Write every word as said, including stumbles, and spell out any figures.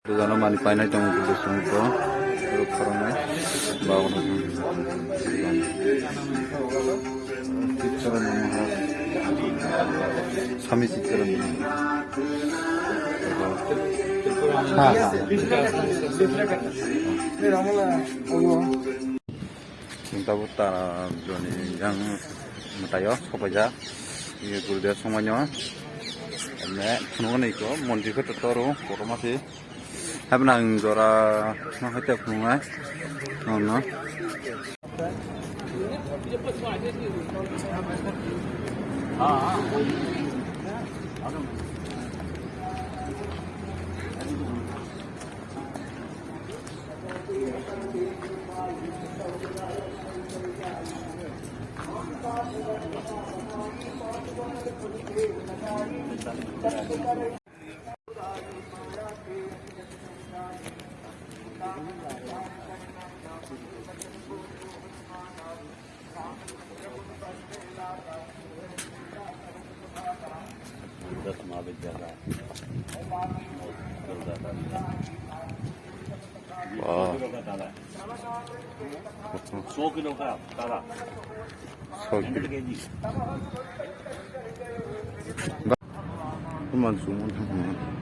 Jana mani painai tongo, gulde songko. Khoroknai. Ba, ono. Chitsaran. Sami chitsaran. Ha, ha. Chwng tabuk tara joni yang mwtaio sopaijak. Ye gurudya songmani o. Ene phunuknai ko mondir khe toro kotorma se. Haibwno ang jora no hai ta phunuknai. No, no. Wow. Sokil. Sokil. Kuman sumo thangma.